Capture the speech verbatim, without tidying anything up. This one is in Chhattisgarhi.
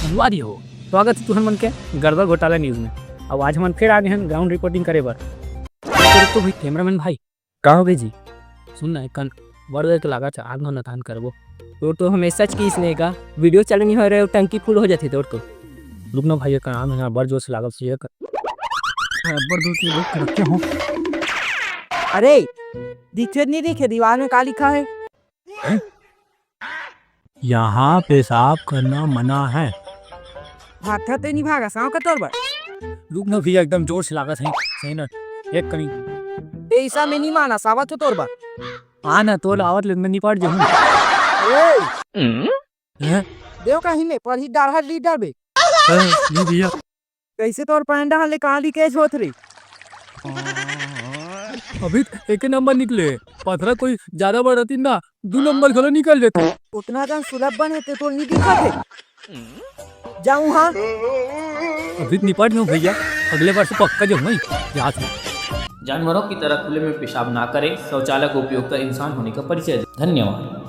धन्यवाद हो। स्वागत है तुहन मन के गड़बड़ घोटाला न्यूज में। अब आज हमन फिर आ गए हैं ग्राउंड रिपोर्टिंग करे बर। तो, तो भाई कैमरामैन भाई। का हो गए जी? सुन ना, एक कन बड़ देर के लागत है, आग न नतान करबो। तो, तो हमेशा च किस ने का वीडियो चालू नहीं हो रहे, टंकी फुल हो जाती तोर तो। रुक ना भाई, एक कन आग न बड़ जोर से लागत है, एक बड़ जोर से रुक, रुक के हो। अरे, दिखे नहीं दिखे, दीवार में का लिखा है? हैं? यहाँ पेशाब करना मना है। भागत ते नहीं भागा, साव का तोर बर। रुक ना भैया, एकदम जोर से लागत है, सही ना, एक कनी। ए, ऐसा में नहीं माना, सावत हो तोर बर। आ ना, तोर आवत ले मैं निपट जाऊँ। ए! हैं? देव कहीं ने, पर ही डाढ़ा ली डालबे। हैं? नहीं भैया। कैसे तोर पैंडा हले कहाँ लीकेज होत रे? अभी त एके नंबर निकले, पथरा कोई ज्यादा बड़ रहती ना, दू नंबर घलो निकल जाते। उतना जन सुलभ बने ते तोर नहीं दिखत है। जाऊँ हाँ। अभी त निपट जाऊँ भैया, अगले बार से पक्का जाऊँ मैं, याद है। जानवरों की तरह खुले में पेशाब ना करें। शौचालय का उपयोग कर इंसान होने का परिचय दें। धन्यवाद।